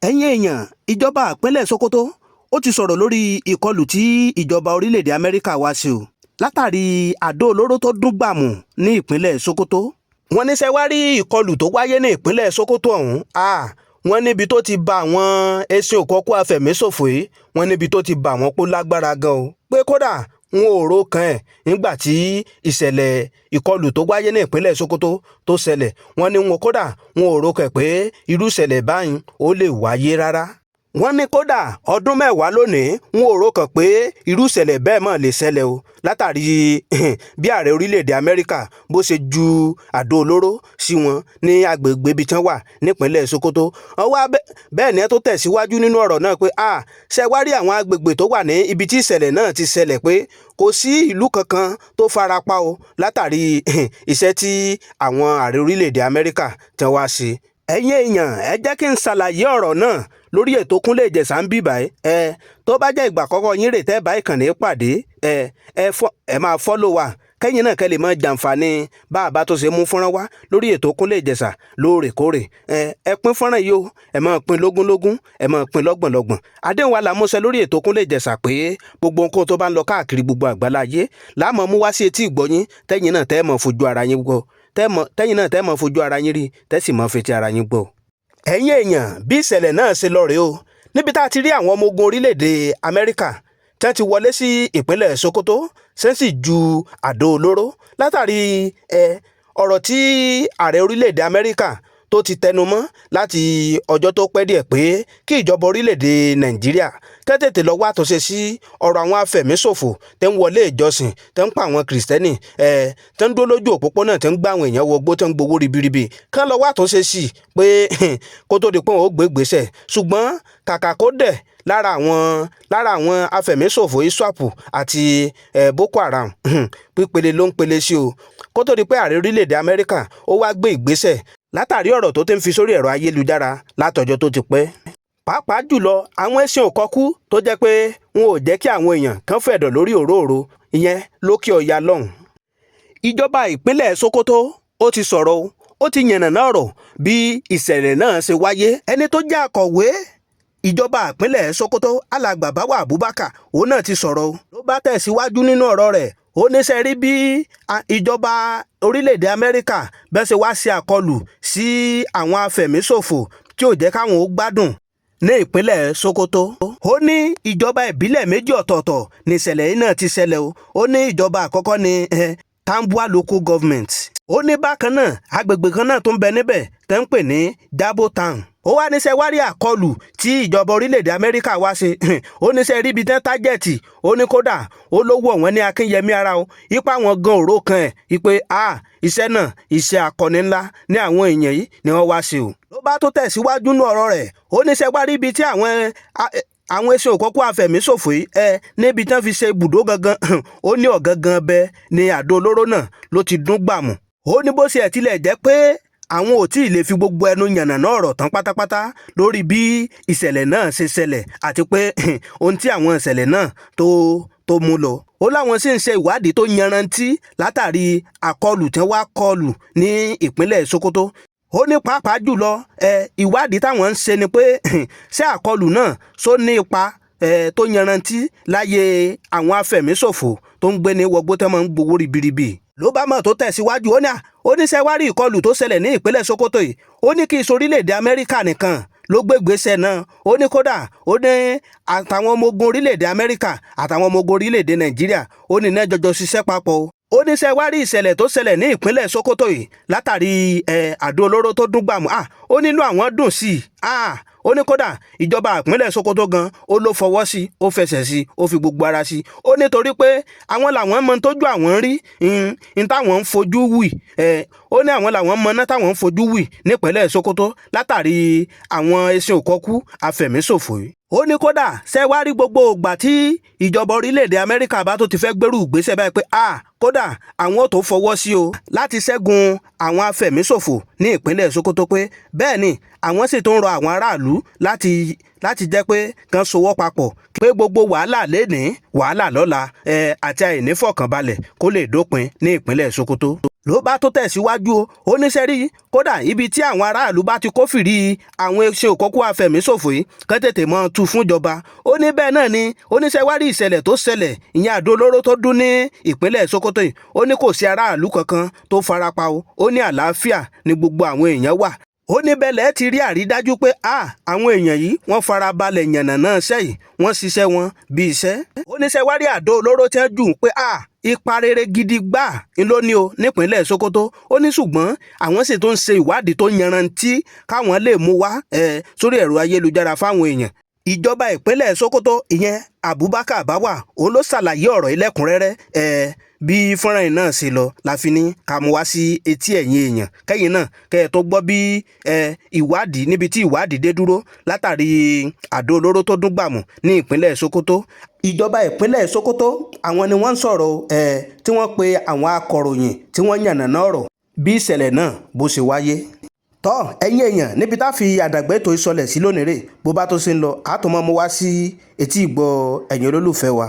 Ẹ̀yin èèyàn, ìjọba ìpínlẹ̀ Sokoto ó ti sọ̀rọ̀ lórí ìkọlù tí ìjọba orílẹ̀‐èdè Amẹ́ríkà wá sí o, látàrí àdó olóró tó dún gbàmù ní ìpínlẹ̀ Sokoto. Wọ́n ní ṣe wá rí ìkọlù tó wáyé ní ìpínlẹ̀ Sokoto ọ̀hún, wọ́n níbi tó ti ba àwọn ẹṣin òkọ́kú afẹ̀míṣòfò yìí, wọ́n níbi tó ti bà wọ́n pó lágbára gan o, pé kódà wọn ò ro kan ẹ̀ nígbà tí ìṣẹ̀lẹ̀ ìkọlù tó wáyé ní ìpínlẹ̀ Sokoto tó ṣẹlẹ̀. Wọ́n ní wọn kódà wọn ò ro kan pé irú ìṣẹ̀lẹ̀ báyìí ó lè wáyé rárá. Wọ́n ní kódà ọdún 10 lónìí, wọn ò ro kàn pé irú ìṣẹ̀lẹ̀ bẹ́ẹ̀ mọ̀ lè ṣẹlẹ̀ o, látàrí bí ààrẹ orílẹ̀-èdè Amẹ́ríkà bó ṣe ju àdó olóró sí wọn ní agbègbè ibi tí wọ́n wà nípínlẹ̀ Sokoto. Wọ́n wá bẹ́ẹ̀ ni ẹ tó tẹ̀síwájú nínú ọ̀rọ̀ náà pé a ṣe wá rí àwọn agbègbè tó wà ní ibi tí ìṣẹ̀lẹ̀ náà ti ṣẹlẹ̀, pé kò sí ìlú kankan tó farapa o, látàrí iṣẹ́ tí àwọn ààrẹ orílẹ̀-èdè Amẹ́ríkà tẹ́ wá sí. Ẹ̀yin èèyàn, ẹ jẹ́ kí n ṣàlàyé ọ̀rọ̀ náà lórí ètò Kúnlé Ìjẹ̀ṣà ń bì báyìí. Ẹ tó bá jẹ́ ìgbà àkọ́kọ́ yín rè tẹ́ bá ìkànnì pàdé, ẹ ẹ máa follow wa, kẹ́yìn náà kẹ́ lè máa jàǹfààní bá a bá tó ṣe mú fọ́nrán wá lórí ètò Kúnlé Ìjẹ̀ṣà lóòrèkóòrè. Ẹ ẹ pín fọ́nrán yìí o, ẹ máa pín lógúnlógún, ẹ máa pín lọ́gbọ̀nlọ́gbọ̀n. Àdéhùn wa làmúṣẹ lórí ètò Kúnlé Ìjẹ̀ṣà pé gbogbo nǹkan tó bá ń lọ káàkiri gbogbo àgbáláyé láàmú mú wá sí etí ìgbọ́yín, tẹ́yìn náà tẹ́ mọ̀ fojú ara yín gbọ́, tẹ́yìn náà tẹ́ mọ̀ fojú ara yín rí, tẹ́ sì mọ̀ fetí ara yín gbọ́. Ẹ̀yin èèyàn, bí ìṣẹ̀lẹ̀ náà ṣe lọ rèé o. Níbi tá a ti rí àwọn ọmọ ogun orílẹ̀-èdè Amẹ́ríkà tí wọ́n ti wọlé sí ìpínlẹ̀ Sokoto, ṣe ń sì ju àdó olóró, látàrí ẹ ọ̀rọ̀ tí ààrẹ orílẹ̀-èdè Amẹ́ríkà tó ti tẹnu mọ́ láti ọjọ́ tó pẹ́ díẹ̀ pé kí ìjọba orílẹ̀-èdè Nàìjíríà kẹ́ tètè lọ wá àtúnṣe sí ọ̀rọ̀ àwọn afẹ̀míṣòfò tẹ́ ń wọlé ìjọsìn, tẹ́ ń pa àwọn Kìrìsìtẹ́nì, ẹ̀ tẹ́ ń dúró lójú òpópónà, tẹ́ ń gbá àwọn èèyàn wọgbó, tẹ́ ń gbowó ribiribi, kán lọ wá àtúnṣe sí i, pé kó tó di pé wọn ó gbé ìgbésẹ̀. Ṣùgbọ́n kàkà kó dẹ̀ lára àwọn afẹ̀míṣòfò ISWAP àti Boko Haram, pípele ló ń pele sí o, kó tó di pé ààrẹ orílẹ̀-èdè Amẹ́ríkà ó wá gbé ìgbésẹ̀ látàrí ọ̀rọ̀ tó ti ń fi sórí ẹ̀rọ ayélujára látọjọ́ tó ti pẹ́, pàápàá jùlọ àwọn ẹṣin òkọ́kú tó jẹ́ pé wọn ò jẹ́ kí àwọn èèyàn kan fẹ̀dọ̀ lórí òróòro, ìyẹn lókè ọ̀yà lọ́hùn. Ìjọba ìpínlẹ̀ Sokoto ó ti sọ̀rọ̀ o, ó ti yànnàná ọ̀rọ̀ bí ìṣẹ̀lẹ̀ náà ṣe wáyé. Ẹni tó jẹ́ akọ̀wé ìjọba ìpínlẹ̀ Sokoto, Alàgbà Báwa Abubakar, òun náà ti sọ̀rọ̀ o. Ló bá tẹ̀síwájú nínú ọ̀rọ̀ rẹ̀, ó ní ṣe rí bí ìjọba orílẹ̀-èdè Amẹ́ríkà bẹ́ẹ̀ ṣe wá ṣe àkọlù sí àwọn afẹ̀míṣòfò tí ò jẹ́ káwọn ó gbádùn ní ìpínlẹ̀ Sokoto. Ó ní ìjọba ìbílẹ̀ méjì ọ̀tọ̀ọ̀tọ̀ ní ìṣẹ̀lẹ̀ yìí náà ti ṣẹlẹ̀ o. Ó ní ìjọba àkọ́kọ́ ní Tambua Local Government. Ó ní bákan náà, agbègbè kan náà tó ń bẹ níbẹ̀ tẹ́ ń pè ní Jabo Town. Ó wá níṣẹ́ wá rí àkọlù tí ìjọba orílẹ̀-èdè Amẹ́ríkà wá ṣe, ó níṣẹ́ ríbi tán target. Ó ní kódà ó lówó wọn ní akínyẹmí ara o, ipa wọn gan òró kan ẹ̀ ipe a iṣẹ́ náà, iṣẹ́ akọni ńlá ní àwọn èèyàn yìí ni wọ́n wá ṣe o. Ló bá tó tẹ̀síwájú nú ọ̀rọ̀ rẹ̀, ó níṣẹ́ wá ríbi tí àwọn ẹṣin òkọ́kú afẹ̀míṣòfò yìí ẹ níbi tí wọ́n fi ṣe ibùdó gangan, ó ní ọ̀gangan bẹ ní àdó olóró náà ló ti dún gbàmù. Ó ní bó ṣe ẹ̀ tilẹ̀ jẹ́ pé àwọn ò tí ì lè fi gbogbo ẹnu yànnàná ọ̀rọ̀ tán pátápátá lórí bí ìṣẹ̀lẹ̀ náà ṣe ṣẹlẹ̀ àti pé ohun tí àwọn ìṣẹ̀lẹ̀ náà tó mú lọ. Ó láwọn sì ń ṣe ìwádìí tó yanrantí látàrí àkọlù tí wọ́n wá kọlù ní ìpínlẹ̀ Sokoto. Ó ní pàápàá jùlọ ẹ ìwádìí táwọn ń ṣe ni pé ṣé àkọlù náà só ní ipa ẹ tó yanrantí láyé àwọn afẹ̀míṣòfò tó ń gbé ní wọgbó, tẹ́ máa ń gbowó ribiribi. Ló bá mọ̀ tó tẹ̀síwájú, ó ní à ó ní sẹ́wárí ìkọlù tó ṣẹlẹ̀ ní ìpínlẹ̀ Sokoto yìí, ó ní kí í ṣorílẹ̀-èdè Amẹ́ríkà nìkan ló gbé ìgbésẹ̀ náà. Ó ní kódà ó ní àtàwọn ọmọ ogun orílẹ̀-èdè Amẹ́ríkà àtàwọn ọmọ ogun orílẹ̀-èdè Nàìjíríà, ó ní iná jọjọ ṣiṣẹ́ papọ̀ o. Ó ní sẹ́wárí ìṣẹ̀lẹ̀ tó ṣẹlẹ̀ ní ìpínlẹ̀ Sokoto yìí látàrí ẹ̀ àdó olóró tó dún gbàmù, à ó nínú àwọn dùn sí i. À ó ní kódà ìjọba ìpínlẹ̀ Sokoto gan, ó ló fọwọ́ sí, ó fẹsẹ̀ sí, ó fi gbogbo ara sí. Ó nítorí pé àwọn làwọn mọ tójú àwọn rí n táwọn ń fojú wì ẹ. Ó ní àwọn làwọn mọ náà táwọn ń fojú wì nípínlẹ̀ Sokoto látàrí àwọn ẹṣin òkọ́kú afẹ̀míṣòfò yìí. Ó ní kódà ṣe wá rí gbogbo ìgbà tí ìjọba orílẹ̀-èdè Amẹ́ríkà bá tó ti fẹ́ gbèrú ìgbésẹ̀ báyìí pé a kódà àwọn ò tó fọwọ́ sí o láti ṣẹ́gun àwọn afẹ̀míṣòfò ní ìpínlẹ̀ Sokoto, pé bẹ́ẹ̀ ni àwọn sì tún rọ àwọn aráàlú láti jẹ́ pé kán sowọ́ papọ̀, pé gbogbo wàhálà lénìí, wàhálà lọ́la ẹ àti àìnífọ̀kànbalẹ̀ kó lè dópin ní ìpínlẹ̀ Sokoto. Ló bá tó tẹ̀síwájú o, ó ní sẹ́rí kódà ibi tí àwọn aráàlú bá ti kófìrí àwọn eṣin òkókó afẹ̀míṣòfò yìí, kán tètè mọ́ tú fúnjọba. Ó ní bẹ́ẹ̀ náà ni oníṣẹ́ wá rí ìṣẹ̀lẹ̀ tó ṣẹlẹ̀, ìyẹn àdó olóró tó dún ní ìpínlẹ̀ Sokoto yìí. Ó ní kò sí aráàlú kankan tó farapa o. Ó ní àlàáfíà ni gbogbo àwọn èèyàn wà. Ó ní bẹ́lẹ̀ ti rí àrídájú pé a àwọn èèyàn yìí, wọ́n farabalẹ̀ yànnàná iṣẹ́ yìí, wọ́n ṣiṣẹ́ wọn bí iṣẹ́. Ó ní ṣe wá rí àdó olóró tí wọ́n jù ú pé a ipa rere gidi gbà ń ló ní o nípínlẹ̀ Sokoto. Ó ní ṣùgbọ́n àwọn sì tún ń ṣe ìwádìí tó yanrantí káwọn lè mú wá sórí ẹ̀rọ ayélujára fáwọn èèyàn. Ìjọba ìpínlẹ̀ Sokoto, ìyẹn Abubakar Bawa, òun ló ṣàlàyé ọ̀rọ̀ yìí lẹ́kùnrẹ́rẹ́. Bí fọ́nrán yìí náà ṣe lọ la fi ní ká mú wá sí etí ẹ̀yin èèyàn, kẹ́yìn náà kẹ́ ẹ tó gbọ́ bí ìwádìí níbi tí ìwádìí dé dúró látàrí àdó olóró tó dún gbàmù ní ìpínlẹ̀ Sokoto. Ìjọba ìpínlẹ̀ Sokoto, àwọn ni wọ́n ń sọ̀rọ̀ tí wọ́n pe àwọn akọ̀ròyìn tí wọ́n yànnàná ọ̀rọ̀ bí ìṣẹ̀lẹ̀ náà bó ṣe wáyé. Tọ́ ẹ̀yin èèyàn, níbi tá a fi àdàgbẹ́ ètò ìsọlẹ̀ sí lónìí rè. Bó bá tó ṣe ń lọ, àtúmọ̀ mú wá sí etí ìgbọ́ ẹ̀yin olólùfẹ́ wa.